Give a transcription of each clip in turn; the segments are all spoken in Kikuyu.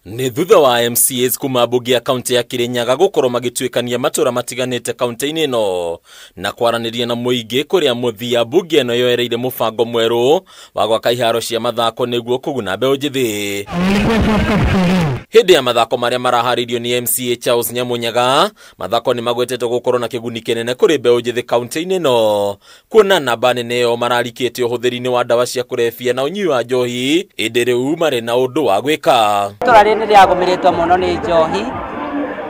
Nĩ thutha wa MCAs kuma mbunge ya kaunti ya Kirinyaga gũkorwo magĩtuĩkania matũra matiganĩte kaunti-inĩ ĩno na kwaranĩria na mũingĩ kũrĩa mũthia mbunge ĩno yoereire mũbango mwerũ wa gwaka iharo cia mathako nĩguo kũguna mbeũ njĩthĩ. Hĩndĩ ya mathako marĩa maraharĩirio nĩ MCA Charles Nyamunyaga, mathako nĩ magwetetwo gũkorwo na kĩguni kĩnene kũrĩ mbeũ njĩthĩ kaunti-inĩ ĩno, kuona namba nene yao mararikĩte ũhũthĩri-inĩ wa ndawa cia kũrebia na ũnyui wa njohi, ĩndĩ rĩu marĩ na ũndũ wa gwĩka. Itũra rĩrĩ nĩrĩagũmĩrĩtwo mũno nĩ njohi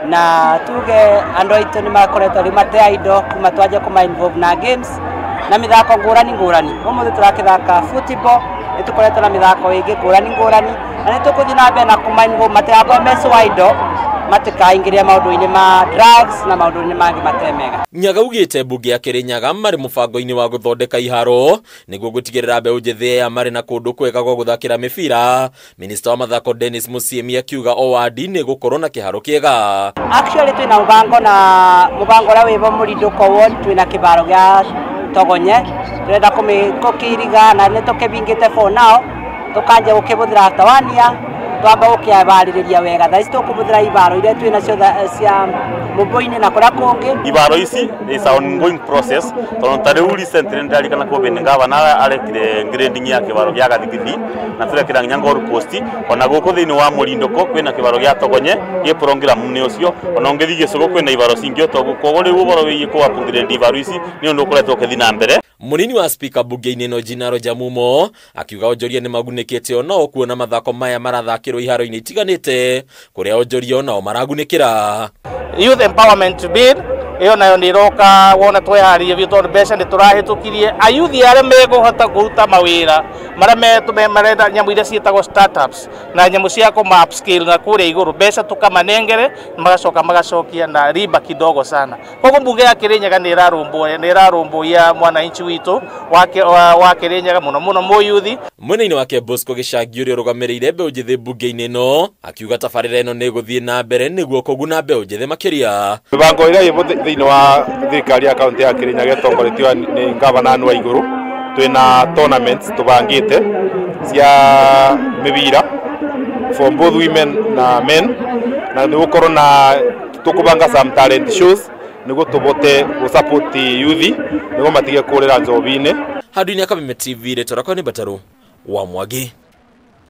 na tuge andũ aitũ nĩ makoretwo rĩu matea indo kuma twanjia kũma involve na games na mĩthako ngũrani ngũrani. Ũmũthĩ tũrakĩthaka football, nĩ tũkoretwo na mĩthako ĩngĩ ngũrani ngũrani na nĩ tũkũthiĩ na mbere na kũma involve matigakorwo me indo matikaingĩria maũndũ-inĩ ma drugs na maũndũ-inĩ mangĩ matemega. Nyaga ugĩte mbunge ya Kirinyaga marĩ mũbango-inĩ wa gũthondeka iharo nĩguo gũtigĩrĩra mbeũ njĩthĩ aya marĩ na kũndũ kwega gwa gũthakĩra mĩbira. Minista wa mathako Dennis Musiemi akiuga o wadi nĩ gũkorwo na kĩharo kĩega. Actually twĩna mũbango na mũbango ũrĩa wĩvo Mũrindũko ward, twĩna kĩbaro gĩa Togonye tũrenda gũkĩiriga na nĩ tũkĩbingĩte for now, tũkanjia gũkĩbũthĩra after 1 year twamba gũkĩbarĩrĩria wega. Thaa ici tũkũbũthĩra ibaro iria twĩ nacio cia mũmbũ-inĩ na kũrĩa kũngĩ. Ibaro ici is an ongoing process tondũ ta rĩu recently nĩndarikana kũbĩndĩ ngavana arekire grading ya kĩbaro gĩa Gathigithi na tũrekĩra nginya goal post. Ona gũkũ thĩinĩ wa Mũrindũko kwĩna kĩbaro gĩa Togonye gĩ program-inĩ ũcio, ona ũngĩthiĩ Gĩcũgũ kwĩna ibaro cingĩ o koguo rĩu ũhoro wĩgiĩ kũ upgrade ibaro ici nĩ ũndũ ũkoretwo ũkĩthiĩ na mbere. Munini wa speaker bunge-inĩ ĩno Jinaro Jamumo akiuga onjoria nĩ magunĩkĩte onao kuona mathako maya marathakĩrwo iharo-inĩ itiganĩte kũrĩa onjoria onao maragunĩkĩra. Youth empowerment bill ĩyo nayo nĩ ĩroka wona tweharĩrie biũ tondũ mbeca nĩ tũrahĩtũkirie ayuthi arĩa megũhota kũruta mawĩra marĩa marenda nyamũ iria ciĩtagwo startups na nyamũ cia kũma upscale na kũrĩa igũrũ, mbeca tũkamanengere magacoka magacokia na riba kidogo sana. Koguo mbunge ya Kirinyaga nĩ ĩrarũmbũiya mwananchi witũ wa Kirinyaga mũno mũno mũyuthi. Mwena-inĩ wake Bosco Gĩcangi ũrĩa ũrũgamĩrĩire mbeũ njĩthĩ mbunge-inĩ ĩno akiuga tabarĩra ĩno nĩ ĩgũthiĩ na mbere nĩguo kũguna mbeũ njĩthĩ makĩria. Mĩbango ĩrĩa ĩ thĩinĩ wa thirikari ya kaunti ya Kirinyaga ĩtongoretio nĩ ngavana Anne Waigũrũ, twĩna tournaments tũbangĩte cia mĩbira for both women na men, na nĩ gũkorwo na tũkũbanga some talent shows nĩguo tũbote gũ support youth nĩguo matige kũrĩra njobi-inĩ. Handũ-inĩ ya Kameme TV, rĩtwa rĩakwa nĩ Mbataru wa Mwangi.